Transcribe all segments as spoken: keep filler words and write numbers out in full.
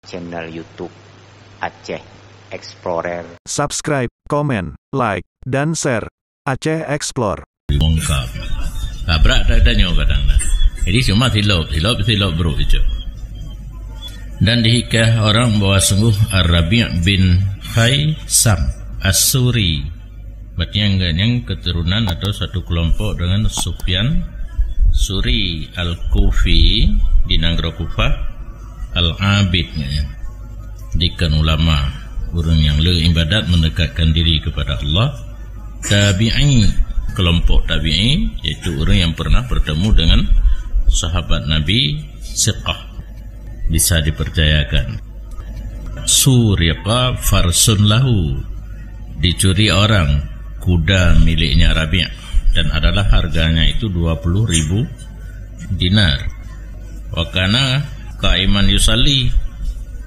Channel YouTube Aceh Explorer. Subscribe, komen, like, dan share Aceh Explore. Mongkap. Tabrak tak tanyoe kadang dah. Jadi cuma silop, silop, silop brok itu. Dan dihikah orang bahwa sungguh Ar-Rabi' bin Khaisam As-Suri. Berarti nyang, nyang keturunan atau satu kelompok dengan Sufyan Suri Al-Kufi di nanggroe Kufah, Al-Abid, ya. Dikon ulama, ureuëng nyang le ibadat mendekatkan diri kepada Allah. Tabi'i, kelompok tabi'i, yaitu ureuëng yang pernah bertemu dengan sahabat Nabi, siqah, bisa dipercayakan. Suriqa farsun lahu, dicuri orang kuda miliknya Rabi', dan adalah harganya itu dua puluh ribu dinar. Wa kana qaiman yusalli,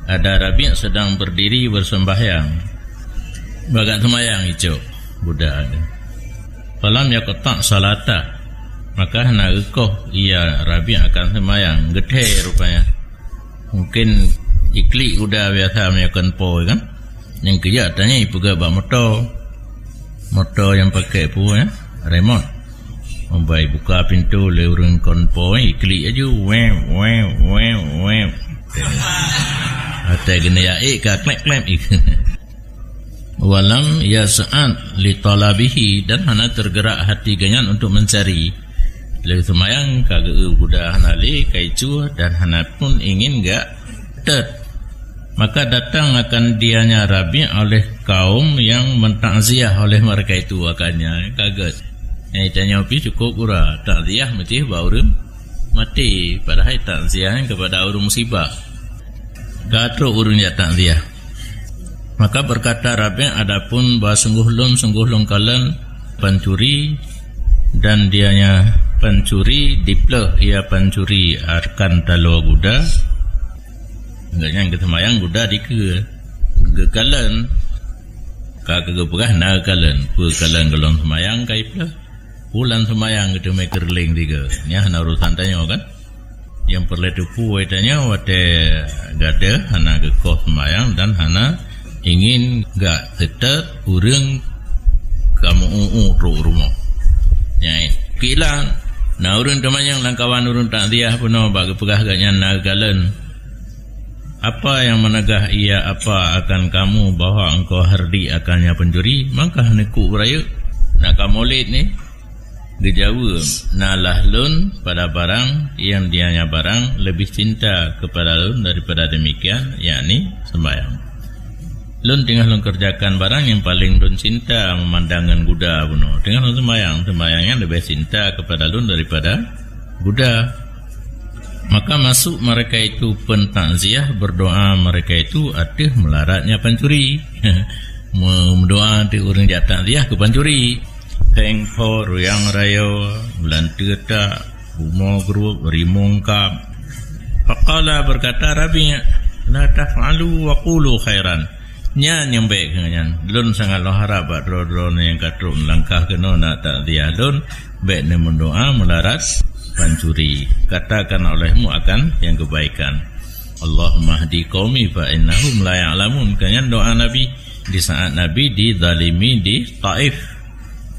ada Rabi' sedang berdiri bersembahyang. Bagat semayang icok kuda tu. Falam yaqta' salata, maka hana geukoh ia Rabi' akan semayang. Geuthée rupanya. Mungkin iklik kuda biasa meunyoe kon po kan. Nyang keujak tanya ipeugah bak moto. Moto nyang pakai pu, ya, remote. Meubai buka pintu lé ureuëng kon po, iklik aju, wew, wew, wew, wew. Atai geuneuk ya, eh, ka klep-klep. Walam yas'ad li talabihi, dan hana tergerak hati geuhnyan untuk mencari. Lé seumayang ka geu kuda hana lé, ka icue, dan hana pun ingin gak tet. Maka datang akan dianya Rabi' oleh kaum yang mentakziah oleh mereka itu akannya. Kaget. Nyang tanyoe pih cukup gura, takziah meusti bak ureuëng maté, padahai takziah kepada ureuëng musibah. Ka trok ureuëng jak takziah. Maka berkata Rabi', adapun bahwa sungguh lôn, sungguh lôn kalon pancuri, dan dianya pancuri dipleh ia pancuri akan taloe guda. Gobnyan geuseumayang guda dikeue. Geukalon, ka geupeugah na kalon. Peue kalon gohlom seumayang ka ipleh? Bulan seumayang geuteumé keureuléng tiga. Nyan hana urusan tanyoe kan? Nyang peureulée teupeue tanyoe watée gadoh hana geukoh seumayang dan hana ingin gak seutôt ureuëng ka meu-u-u trok rumoh. Nyan, kilan, na ureuëng teumanyong lam kawan ureuëng takziah bunoe bak geupeugah gobnyan na kalon. Apa yang menegah ia apa akan kamu bahwa engkau hardi akannya pencuri? Maka neukuk beurayeuk. Na kamoe lét ni? Geujaweueb, nalah lôn pada barang yang dianya barang lebih cinta kepada lôn daripada demikian, yakni sembahyang. Lôn teungoh lôn kerjakan barang yang paling lôn cinta memandang ngon guda bunoe. Teungoh lôn sembahyang, sembahyang nyan leubeh cinta kepada lôn daripada guda. Maka masuk mereka itu pun takziah, berdoa mereka itu ateueh melaratnya pancuri. Meudoa di ureuëng jak takziah keu pancuri. Péng pho, ruyang rayo, bulan teuta, bumoe grup, rimong kap. Faqala, berkata Rabi', la taf'alu wa qulu khairan. Nyan nyang bék keu nyan. Lôn sangat lôn harab bak droe-droe nyang ka trok meulangkah keunoe na takziah lôn, bék neumeudoa meularat pancuri. Katakan olehmu akan yang kebaikan. Allahumma hdi qaumi fa innahum la ya'lamun. Keu nyan doa Nabi di saat Nabi dizalimi di Taif.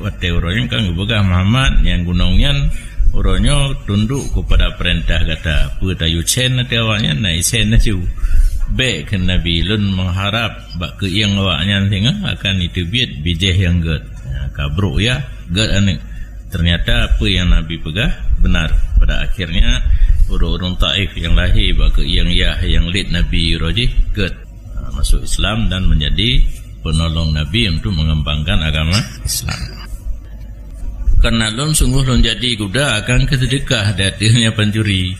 Watée uroe nyan kan geupeugah Muhammad nyang gunong nyan, uroe nyoe tunduk kepada perintah gata. Peue tayue cen ateueh awaknyan, na isen laju. Bék kheun Nabi, lôn meuharab bak keuieng awaknyan singoh akan iteubiet bijéh nyang gét. Ha, ka brok ya, gét aneuëk. Ternyata apa yang Nabi peugah benar. Pada akhirnya, ureuëng-ureuëng Taif nyang lahé bak keuieng yah nyang lét Nabi uroe jih gét. Ha, masuk Islam dan menjadi penolong Nabi untuk mengembangkan agama Islam. Karena lôn sungguh lôn jadi guda akan keuseudeukah di ateueh nyan pancuri.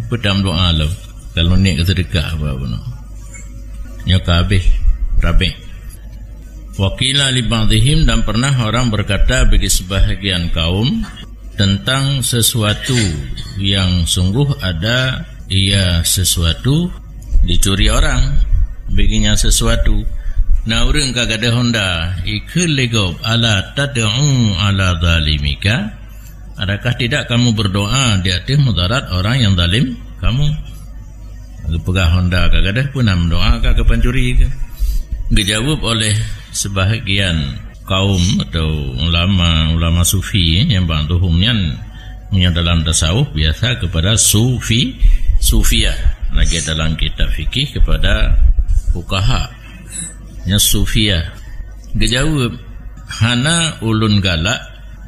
Peutam doa lôn. Kalau nek keuseudeukah apa bunoe. Nyoe ka habéh. Rabi'. Wa qila li ba'dihim, dan pernah orang berkata bagi sebahagian kaum, tentang sesuatu yang sungguh ada ia sesuatu dicuri orang, baginya sesuatu. Na ureuëng ka gadôh honda, ikheun lé gob, "Ala tad'u ala zalimika?" Adakah tidak kamu berdoa di ateueh mudarat orang yang zalim kamu? Geupeugah honda ka gadeh pun na meudoa ka keu pancuri keu. Geujaweueb oleh sebahagian kaum atau ulama, ulama sufi, eh, nyang ba'duhum nyan, meunyoe dalam tasawuf biasa kepada sufi, sufiah. Lagèe dalam kitab fikih kepada fuqaha. Nyan sufiah. Geujaweueb, hana ulôn galak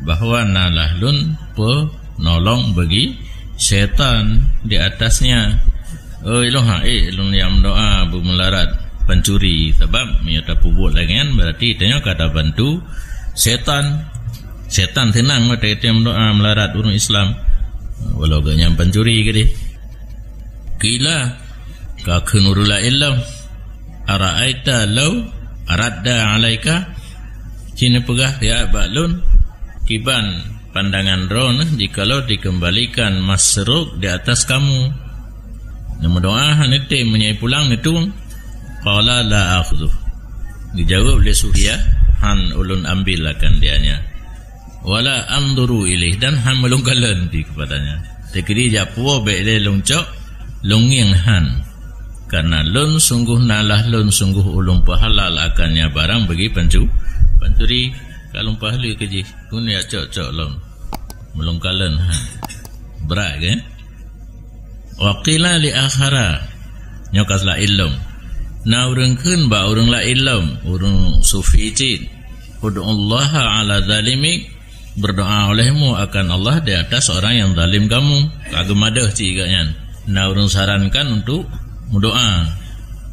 bahwa na lah lôn peunolong bagi syaitan di atasnya. Oh, ilôn ha, eh, lôn nyang meudoa beumeularat pancuri, sabab meunyoe tapeubuet lagèe nyan, berarti tanyoe ka tabantu syaitan. Syaitan seunang watèe meudoa meularat ureueng Islam. Walau geuh nyan pancuri keudeh. Qila, ka kheun ureueng laén lom, "Ara'aita law radda 'alaika?" Ci neupeugah siat bak lôn, kiban pandangan droeneuh jikalau dikembalikan masruq di atas kamu. Neumeudoa hana tém meunyoe pulang neutueng. Qala, "La akhudhu." Geujaweueb lé sufiah, "Han ulôn ambil akan dia nyan." "Wala anzuru ilaih," dan han meulôn kalon pih kepadanya. Teukeudi jak puwoe bèk lé lôn cok, lôn ngieng han. Karena lôn sunggoh na lah lôn sunggoh ulôn peuhalal akan nyan barang bagi pancu-, pancuri. Ka lôn peuhaleue keu jih, keuneuk jak cok-cok lom. Meulôn kalon han. Brat kan? Wa qila li akhara, nyoe ka laén lom. Na ureueng kheun bak ureueng laén lom, ureueng sufi cit, "Ud'ullaha 'ala zalimik," berdoa olehmu akan Allah di atas orang yang zalim kamu. Ka geumadeuh cit geuh nyan. Na ureueng sarankan untuk meudoa.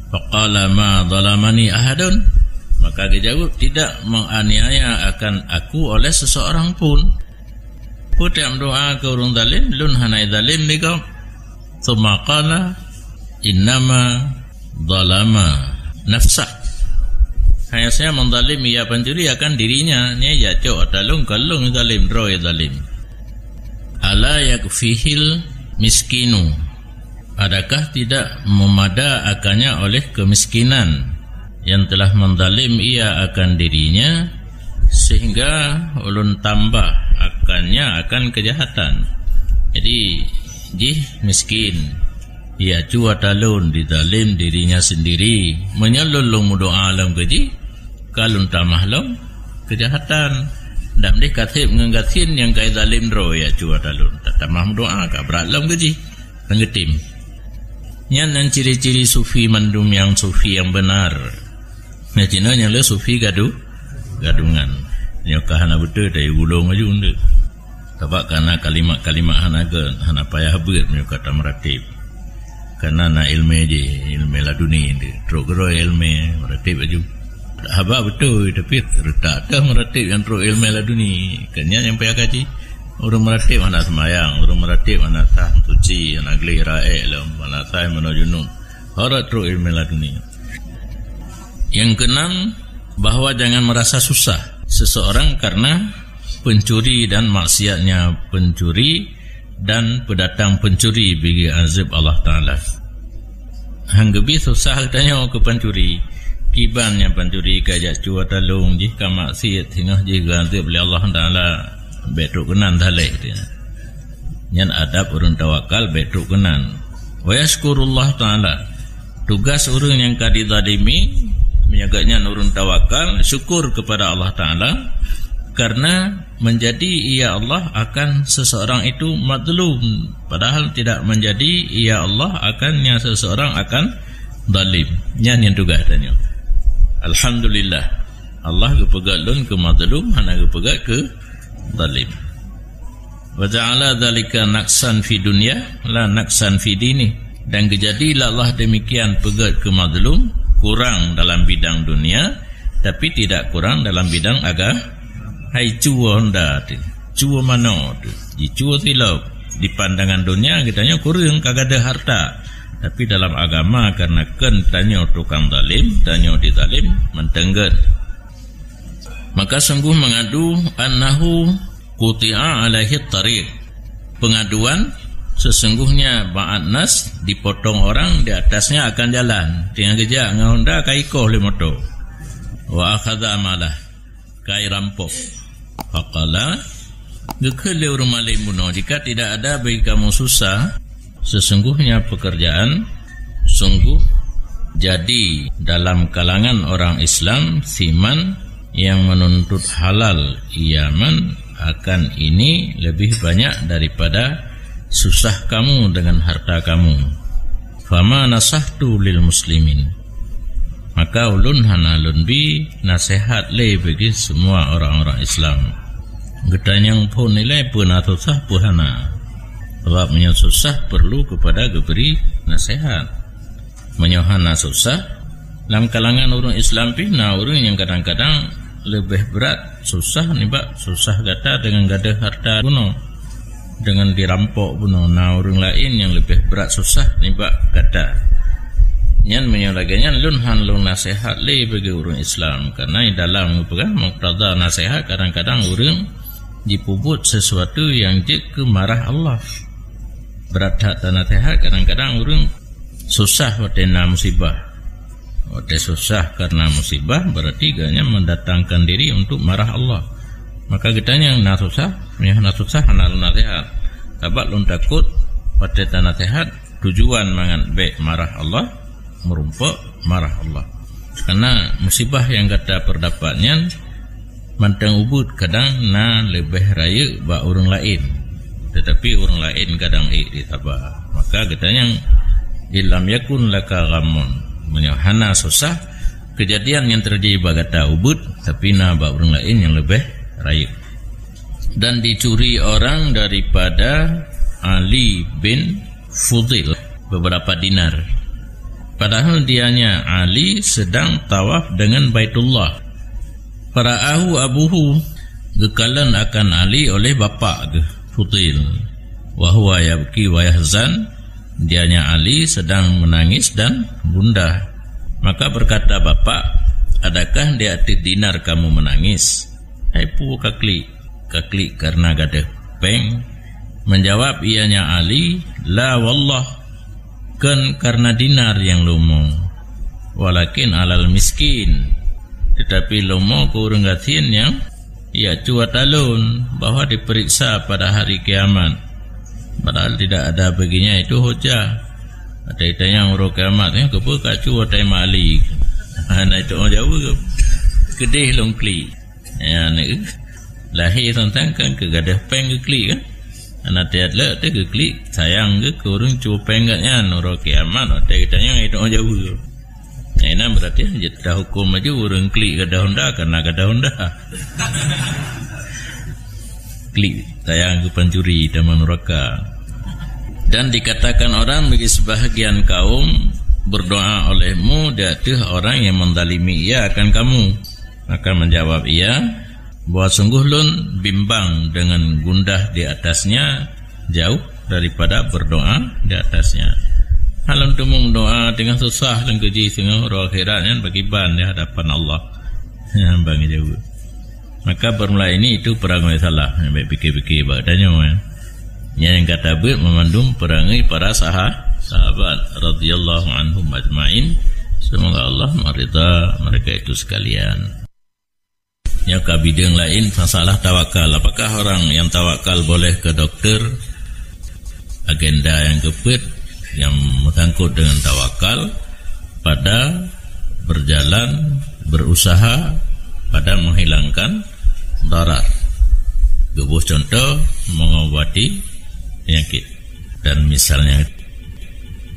Faqala, "Ma zalamani ahadun." Maka geujaweueb, "Tidak menganiaya akan aku oleh seseorang pun." Peue teuh meudoa keu ureueng zalim, lôn hana zalim lé gob. Tsumma qala, "Innama zalama nafsah." Hanya saja meuzalim ia pancuri akan dirinya, nyan jak cok ata lôn, kon lôn zalim, droe zalim. "Ala yakfihil miskinu." Adakah tidak memada akannya oleh kemiskinan yang telah menzalim ia akan dirinya, sehingga ulôn tambah akannya akan kejahatan? Jadi, jih miskin, ia cua talon dizalim dirinya sendiri. Meunyoe lôn lôn meudoa lom keu jih, ka lôn tamah lom kejahatan. Dam deh ka seb ngon gasien nyang ka zalim droe ia cua talon. Tatamah meudoa ka brat lom keu jih. Peungeutim. Nyan nan ciri-ciri sufi mandum nyang sufi nyang beunar. Nah, cina nyang le sufi gadu-, gadungan. Nyoe ka hana beutôi dari ulông aju ndeuk. Sabab kana kalimat-kalimat hana gèt, hana payah beuet meunyoe ka tameuratéb. Kana na ileumèe jih, ileumèe laduni ndeuk. Trok geurôi ileumèe, meuratéb aju. Haba beutôi, tapi reutak teuh meuratéb nyang trok ileumèe laduni. Kan nyan nyang payah kaji. Ureueng meuratéb hana seumayang, ureueng meuratéb hana sah suci, hana gleh raék lom, hana sah meunoe junub. Hana trok ileumèe laduni. Nyang keenam, bahwa jangan merasa susah seseorang karena pencuri dan maksiatnya pencuri dan pendatang pencuri bagi azab Allah Taala. Han geubri susah geutanyoe keu pancuri. Kiban nyang pancuri ka jak cua talong jih ka maksiat singoh jih geuazab lé Allah Taala. Bèk trok keunan saléh, katanya. Nyan adab ureueng tawakal bèk trok keunan. Wa yashkurullah Taala. Tugas ureueng nyang ka dizalimi, meunyoe geuhnyan ureueng tawakal, syukur kepada Allah Taala karena menjadi, ya Allah, akan seseorang itu mazlum, padahal tidak menjadi, ya Allah, akannya seseorang akan zalim. Nyan nyang tugaih tanyoe. Alhamdulillah, Allah geupeugèt lôn keu mazlum, hana geupeugèt keu zalim. Wa ja'ala dzalika naqsan fi dunya, la naqsan fi dini. Dan geujadi lé Allah demikian peugèt keu mazlum, kurang dalam bidang dunia, tapi tidak kurang dalam bidang aga-, hai cua honda teuh, cua manoe teuh, jicua silop. Di pandangan dunia geutanyoe kureueng ka gadôh harta, tapi dalam agama karena kheun tanyoe tukang zalim, tanyoe dizalim, mantong gèt. Maka sungguh mengadu annahu quti'a alaihi tariq. Pengaduan, sesungguhnya ba'an nas dipotong orang di atasnya akan jalan. Teungoh geujak ngon honda ka ikoh lé moto. Wa akhadha malah, ka irampok. Faqala, geukheun lé ureueng malém bunoe, "Jika tidak ada bagi kamu susah, sesungguhnya pekerjaan Sungguh jadi dalam kalangan orang Islam siman yang menuntut halal iaman akan ini lebih banyak daripada susah kamu dengan harta kamu. Fama nasahtu lil muslimin. Maka ulôn hana lôn bi nasihat lé bagi semua orang-orang Islam. Geutanyong phon ilée peue na susah peue hana. Sebab meunyoe susah perlu kepada geubri nasihat. Meunyoe hana susah, lam kalangan ureuëng Islam pih na ureuëng nyang kadang-kadang leubeh brat susah nibak susah gata dengan gadoh harta bunoe, dengan dirampok bunoe. Na ureuëng laén nyang leubeh brat susah nibak gata. Nyan meunyoe lagée nyan lôn han lôn nasihat lé bagi ureuëng Islam, karena dalam geupeugah muktada nasihat kadang-kadang ureuëng jipeubuet sesuatu nyang jeuet keu marah Allah. Brat that tanasihat kadang-kadang ureuëng susah watée na musibah. Watée susah karena musibah, berarti gobnyan mendatangkan diri untuk marah Allah. Maka geutanyong na susah, meunyoe na susah hana lôn nasihat. Sabab lôn takot watée tanasihat tujuan mangat bék marah Allah, meurumpok marah Allah. Karena musibah nyang gata peurdapat nyan mantong ubit kadang na leubeh rayeuk bak ureuëng laén, teutapi ureuëng laén kadang ék jisaba. Maka geutanyong, "Illam yakun laka ghammun." Meunyoe hana susah, keujadian nyang teujadi bak gata ubit, tapi na bak ureuëng laén nyang leubeh rayeuk. Dan dicuri orang daripada Ali bin Fudil beberapa dinar. Padahal dianya Ali sedang tawaf dengan Baitullah. Fara'ahu abuhu, geukalon akan Ali oleh bapak geuh, Fudil. Wa huwa yabki wa yahzan, dianya Ali sedang menangis dan gundah. Maka berkata bapak, "Adakah di ateueh dinar kamu menangis? Hai peue ka klik?" Ka klik karena gadoh péng? Menjawab ianya Ali, "La wallah, kon karena dinar nyang lôn mo, walakin alal miskin, teutapi lôn mo keu ureuëng gasien nyang ya cuat alon bahwa diperiksa pada hari kiamat." Padahal tidak ada baginya itu hujah. Ada ditanya uroe kiamat, "Eh, keupeue ka cuat ai mali?" Hana itu jaweueb. Keudeh lôn klik. Ya, ni, lahé teuntang kan keu gadoh péng geuklik kan. Hana tiat lé teuh geuklik, sayang geuh keu ureuëng cue péng geuh nyan, uroe kiamat watée geutanyong, "Ai doa jaweub." Nah, inan berarti jeuet tahuköm laju ureuëng klik gadoh honda karena gadoh honda. Klik, sayang geuh pancuri, taman nuraka. Dan dikatakan orang bagi sebahagian kaum, "Berdoa olehmu di ateueh orang yang mendalimi ia akan kamu." Maka menjawab ia, bahwa sungguh lôn bimbang dengan gundah di atasnya, jauh daripada berdoa di atasnya. Hana lôn teumé doa teungoh susah lôn keu jih, teungoh uroe akhirat nyan bagi ban di hadapan Allah. Bang jaweueb. Maka bermula ini itu peurangui salah. Bék pikir-pikir bak tanyoe, ya. Nyan nyang ka tabeuet meumandum peurangui para saha-, sahabat radhiyallahu anhum ajmain. Semoga Allah meridha mereka itu sekalian. Nyoe ka bideueng laén, masalah tawakal. Apakah orang yang tawakal boleh ke dokter? Agenda nyang keupeuet nyang meusangkot dengan tawakal pada berjalan, berusaha pada menghilangkan darar. Geuboh contoh, mengobati penyakit dan misalnya.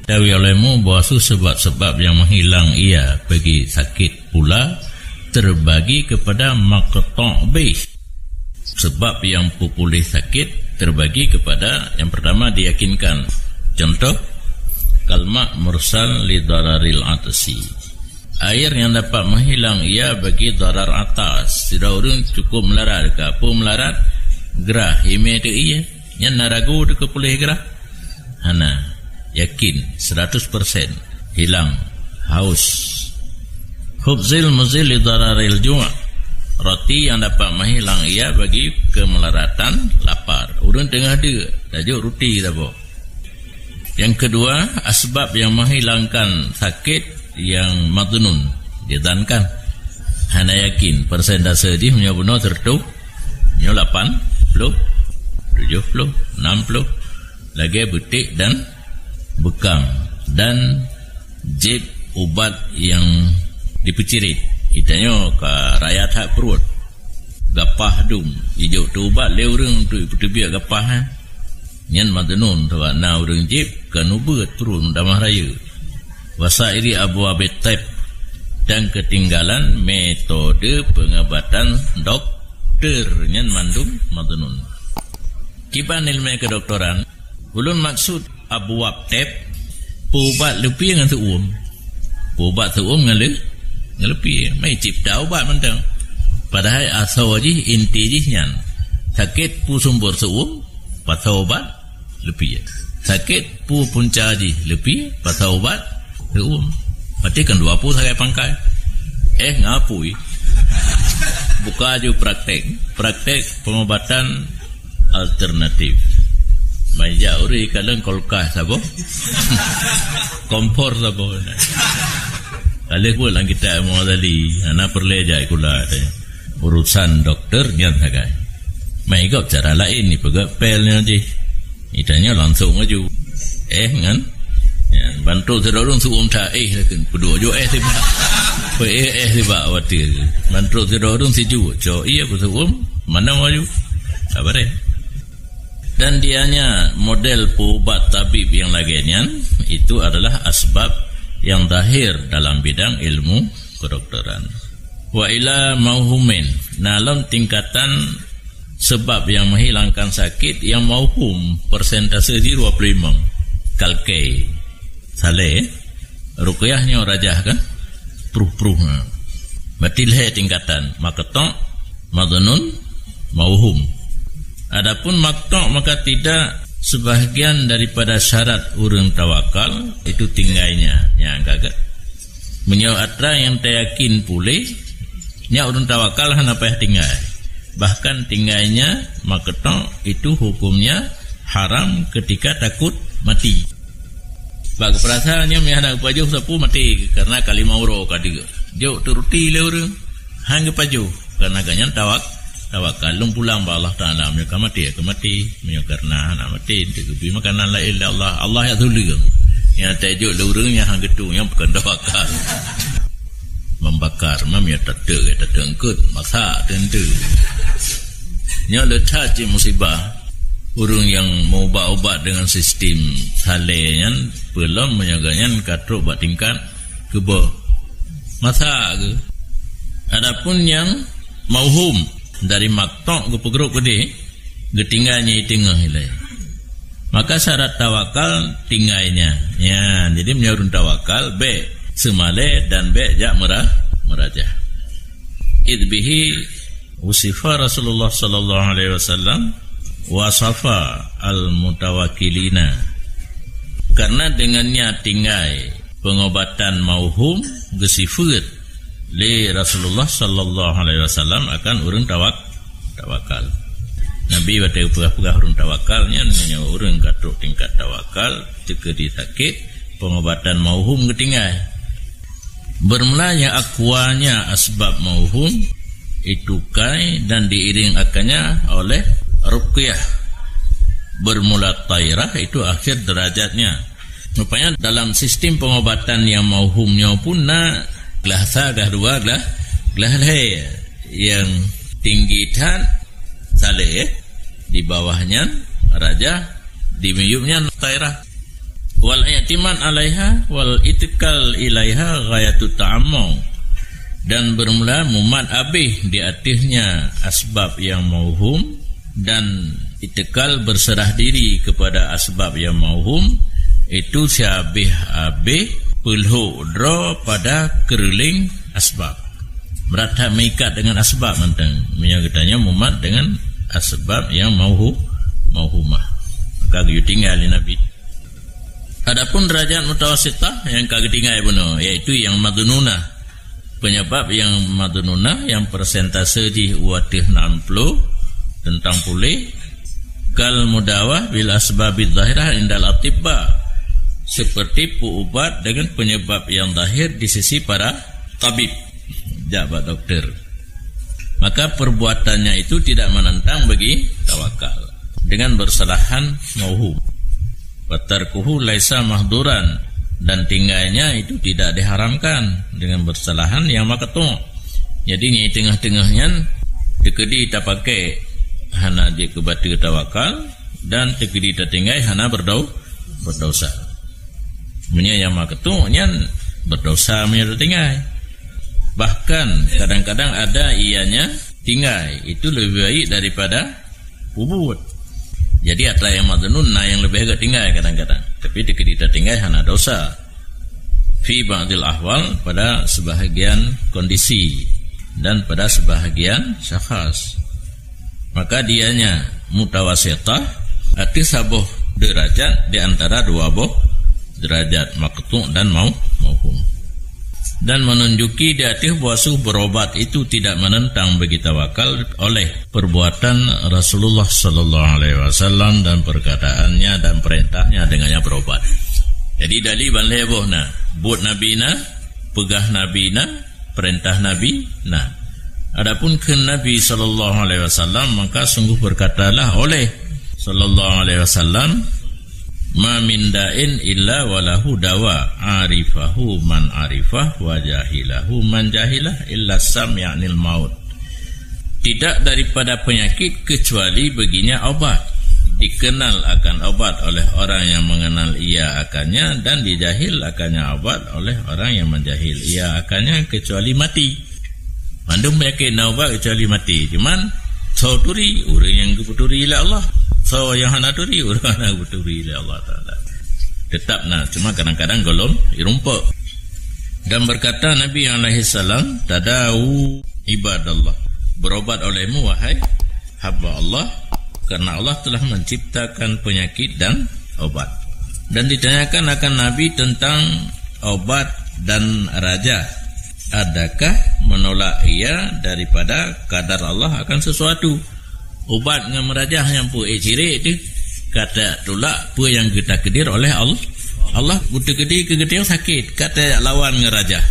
Tawi olehmu bahwa sebab-sebab yang menghilang ia bagi sakit pula terbagi kepada maqta' bih. Sebab yang peupuléh sakit terbagi kepada yang pertama diyakinkan. Contoh, kalma' mursal li dararil atasi. Air yang dapat menghilang ia bagi darar atas. Sidroe ureuëng cukup meularat, ka peue meularat, grah, hime teu ié. Nyan na ragu teu keu puléh grah? Hana. Yakin, seratus persen. Hilang. Haus. Khubzil muzil li dararil ju'. Roti yang dapat menghilang ia bagi kemeularatan lapar. Ureuëng teungoh deuk, tajok roti saboh. Yang kedua, asbab yang menghilangkan sakit yang madnun. Dizankan. Hana yakin, persentase jih meunyoe bunoe seratus, nyoe lapan ploh, tujoh ploh, nam ploh. Lagée beuték dan beukang. Dan Jieb ubat nyang dipeucirit. Geutanyoe ka raya that pruet. Gapah dum. Ijok teuubat lé ureuëng tu ipeuteubiet gapah, eh. Nyan madnun, sabab na ureuëng jieb ka nubeuet pruet meutamah rayeuk. Wasairi abwabit tib, dan keutinggalan metode peungobatan dokter, nyan mandum madnun. Kiban ileumèe kedokteran, ulôn maksud abwab tib, peuubat leupie ngon seuuem. Peuubat seuuem ngon le-, ngon leupie. Meucebta ubat mantong. Padahai asoe jih, inti jih nyan, sakét peue sumber seuuem, pasoe ubat leupie. Sakét peue punca jih, leupie, pasoe ubat seuuem. Berarti kan dua peue sagai pangkai. Eh, ngapui. Buka aju praktek. Praktek pengobatan alternatif. Meujak ureuëng kalon kulkas saboh. Kompor saboh. Ka lheueh buet lam kitab Imam Ghazali, hana peureulèe jak sikula teuh. Urusan dokter nyan sagai. Meuigop cara laén, ipeugah pel nyoe jih. Geutanyoe langsung aju. Eh, nyan. Nyan, ban trok sidroe ureuëng seuuem that, eh, lakén peuduek jok eh sibak. Peuéh eh sibak watèe. Ban trok sidroe ureuëng sijuek, cok ié peuseuuem, mana aju. Sabar eh. Dan dianya model peuubat tabib nyang lagèe nyan, itu adalah asbab nyang zahir dalam bidang ilmu kedokteran. Wa ila mauhumin, na lom tingkatan sebab nyang menghilangkan sakit nyang mauhum, persentase jih dua puluh lima. Kalkei. Saleh, ruqyah nyoe rajah kan? Pruh-pruh na. Berarti lhèe tingkatan, maqtu', madhnun, mauhum. Adapun maqtu', maka tidak, sebahagian daripada syarat ureuëng tawakal itu tinggainya, nyang ka gèt. Meunyoe atra nyang tayakin puléh, nyan ureuëng tawakal hana payah tinggai. Bahkan tinggainya, maqtu', itu hukumnya haram ketika takut mati. Bak geupeurasa nyoe meuhana geupajoh sapeue maté, karena ka limong uroe ka deuk. Jok teuruti lé ureuëng, han geupajoh, karena gobnyan tawak-, tawakal lom pulang bak Allah Taala. Meunyoe ka maté, ka maté. Meunyoe karena hana maté, teugeubri makanan laén lé Allah, Allah nyang tuleueng. Nyang tajok lé ureuëng nyang han geutu, nyang bukon tawakal. Membakar, mam ya tateuk, ya tateuk eungkot, masak teuntèe. Nyoe le that cit musibah. Ureuëng nyang meuubat-ubat dengan sistem saleh nyan, peulom meunyoe gobnyan ka trok bak tingkat keubah. Masak geuh. Adapun nyang mauhum, dari maqtu' geupeugrôp keudéh, geutinggai nyang teungoh ilèe. Maka syarat tawakal tinggainya. Ya, jadi meunyoe ureuëng tawakal, bèk seumalèe dan bèk jak meura-, meurajah. Idh bihi wusifa Rasulullah sallallahu alaihi wasallam, wasafa al-mutawakkilina. Karena dengannya tinggai pengobatan mauhum geusifeuet lé Rasulullah sallallahu alaihi wasallam akan ureuëng tawak-, tawakal. Nabi watèe geupeugah-peugah ureuëng tawakal nyan, meunyoe ureuëng ka trok tingkat tawakal, teukeudi sakét, pengobatan mauhum geutinggai. Bermula nyang akunya asbab mauhum itu kai dan diiring akannya oleh ruqyah. Bermula tairah itu akhir derajatnya. Rupanya dalam sistem pengobatan nyang mauhum nyoe pun na glah sa, glah dua, glah, glah lhèe. Nyang tinggi that saleh, di bawah nyan rajah, di miyueb nyan tairah. Wal i'timad alaiha wal itikal ilaiha ghayatut ta'ammum. Dan bermula mumat abéh di ateuehnya asbab nyang mauhum, dan itikal, berserah diri kepada asbab nyang mauhum, itu siabéh-abéh peulhok droe pada keureuling asbab. Brat that meuikat dengan asbab mantong. Meunyoe geutanyoe mumat dengan asbab nyang mauhu-, mauhumah, maka geuyue tinggai lé Nabi. Adapun derajat mutawasitah nyang ka geutinggai bunoe, yaitu nyang madhununah. Penyebab nyang madhununah nyang persentase jih u ateueh nam ploh teuntang puléh, kal mudawah bil asbabidz zahirah indal atibba, seperti peuubat dengan penyebab yang zahir di sisi para tabib, jak bak dokter, maka perbuatannya itu tidak menentang bagi tawakal dengan bersalahan mauhum. Wa tarkuhu laisa mahduran, Dan tinggainya itu tidak diharamkan dengan bersalahan yang maqtu'. Jadi, nyang teungoh-teungoh nyan teukeudi tapakai hana jeuet keu bateue tawakal, dan teukeudi tatinggai hana berdau-, berdosa. Meunyoe nyang maqtu' nyan berdosa meunyoe tatinggai. Bahkan kadang-kadang ada ianya tinggai, itu lebih baik daripada peubuet. Jadi, atra nyang madhnun na nyang leubeh agak tinggai kadang-kadang. Tapi teukeudi tatinggai hana dosa. Fi ba'dil ahwal, pada sebahagian kondisi dan pada sebahagian syakhs. Maka dianya mutawasitah, ateueh saboh derajat di antara dua boh derajat, maqtu' dan mau-, mauhum. Dan menunjuki di ateueh bahwa sungguh berobat itu tidak menentang bagi tawakal oleh perbuatan Rasulullah sallallahu alaihi wasallam dan perkataannya dan perintahnya dengannya berobat. Jadi, dali ban lhée boh na, buet Nabi na, peugah Nabi na, perintah Nabi na. Adapun kheun Nabi sallallahu alaihi wasallam, maka sungguh berkatalah oleh sallallahu alaihi wasallam, "Ma min da'in illa walahu dawa, arifahu man arifah, wa jahilahu man jahilah, illa sam, yaknil maut." Tidak daripada penyakit kecuali baginya obat. Dikenal akan obat oleh orang yang mengenal ia akannya, dan dijahil akannya obat oleh orang yang menjahil ia akannya, kecuali mati. Mandum penyakit na ubat kecuali mati. Cuman, soe turi, ureuëng nyang geupeuturi lé Allah. Soe nyang hana turi, ureuëng hana geupeuturi lé Allah Taala. Tetap na, cuma kadang-kadang gohlom irumpok. Dan berkata Nabi alaihi salam, "Tadawu ibadallah." Berobat olehmu, wahai hamba Allah, karena Allah telah menciptakan penyakit dan obat. Dan ditanyakan akan Nabi tentang obat dan rajah. Adakah menolak ia daripada kadar Allah akan sesuatu? Ubat ngon meurajah nyang peue, eh, cirek teuh. Ka tatulak peue nyang geutakdir oleh Allah. Allah geuteukeudi keu geutanyoe sakét, ka tajak lawan ngon rajah.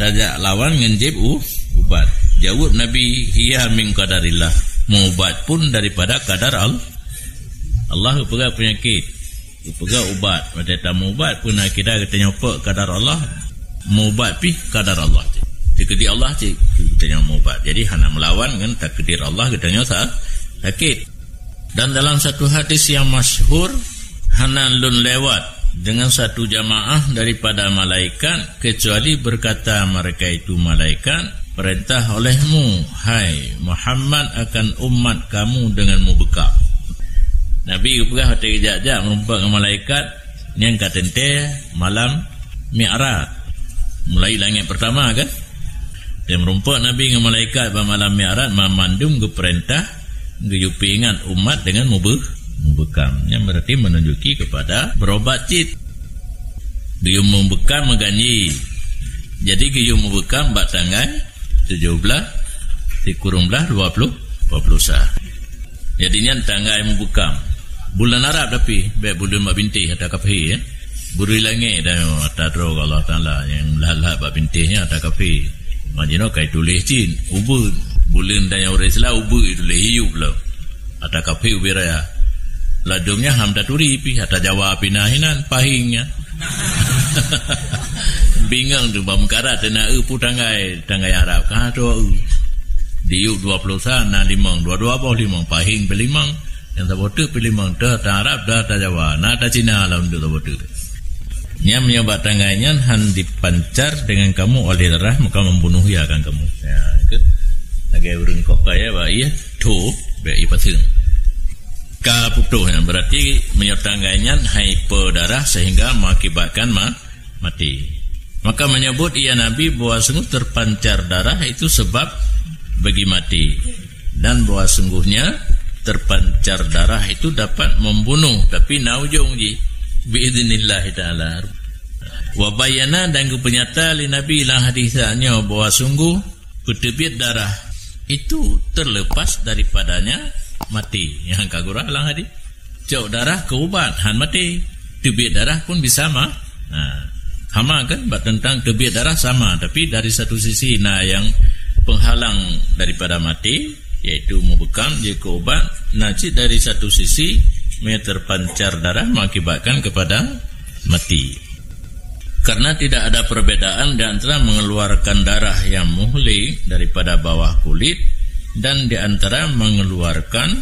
Tajak lawan ngon jieb u-, ubat. Jaweueb Nabi, "Hiya min qadarillah." Meuubat pun daripada kadar Allah. Allah geupeugah peunyakét. Geupeugah ubat, watée tameuubat, peue na kira geutanyoe peuk kadar Allah, meuubat pih kadar Allah cit. Teukeudi Allah cit geutanyoe meuubat. Jadi, hana meulawan ngon takdir Allah geutanyoe sa-, sakét. Dan dalam satu hadis yang masyhur, hana lôn lewat dengan satu jamaah daripada malaikat, kecuali berkata mereka itu malaikat, "Perintah olehmu, hai Muhammad, akan umat kamu dengan meubekam." Nabi geupeugah watée geujak-jak meurumpok ngon malaikat, nyan ka teuntée malam Mi'raj. Mulai langét pertama kan? Dan meurumpok Nabi ngon malaikat bak malam Mi'raj, ma-, mandum geupeurintah geuyue peuingat umat dengan meube-, meubekam. Nyan berarti menunjuki kepada berobat cit. Geuyue meubekam meuganji. Jadi geuyue meubekam bak tanggai tujoh blaih, sikureueng blaih, dua ploh, dua ploh sa. Jadi nyan tanggai meubekam. Buleuen Arab tapi, bék buleuen bak bintéh ata kafé, ya. Buri langét dan ata droe Allah Taala nyang lahat-lahat bak bintéh nyan ata kafé. Majinoe kai tuléh cit, ubeut. Buleuen dan nyang ureuëng Islam ubeut tuléh iyup lom. Ata kafé ubé raya. Ladom nyan ham taturi pih, ata Jawa pih na hinan, pahing nyan. Bingong tu, bak meukarat teuh na eu peue tanggai, tanggai Arab ka tu eu. Diyup dua ploh sa na limong, dua-dua boh limong, pahing pih limong. Nyang saboh teuk pih limong, teuh ata Arab, teuh ata Jawa, na ata Cina lam tu saboh teuk. Nyan meunyoe bak tanggai nyan han dipancar dengan kamu oleh darah, maka membunuh ia akan kamu. Ya, ke? Lagée ureuëng kok kaya bak ié, tho, bak ié paseung. Ka putôh nyan, berarti meunyoe tanggai nyan hai peu darah sehingga mengakibatkan ma-, mati. Maka menyebut ia Nabi bahwa sungguh terpancar darah itu sebab bagi mati. Dan bahwa sungguhnya terpancar darah itu dapat membunuh, tapi na ujong jih. Biiznillah taala. Wa bayyana, dan geupeunyata lé Nabi lam hadis nyoe bahwa sungguh peuteubiet darah itu terlepas daripadanya mati. Nyang ka gurah lam hadis. Cok darah keu ubat, han maté. Teubiet darah pun bisa ma-, ha, sama kan? Bak teuntang teubiet darah sama, tapi dari satu sisi na nyang penghalang daripada maté, yaitu meubekam jeuet keu ubat. Na cit dari satu sisi, meunyoe terpancar darah mengakibatkan kepada mati. Karena tidak ada perbedaan di antara mengeluarkan darah yang muhli daripada bawah kulit dan di antara mengeluarkan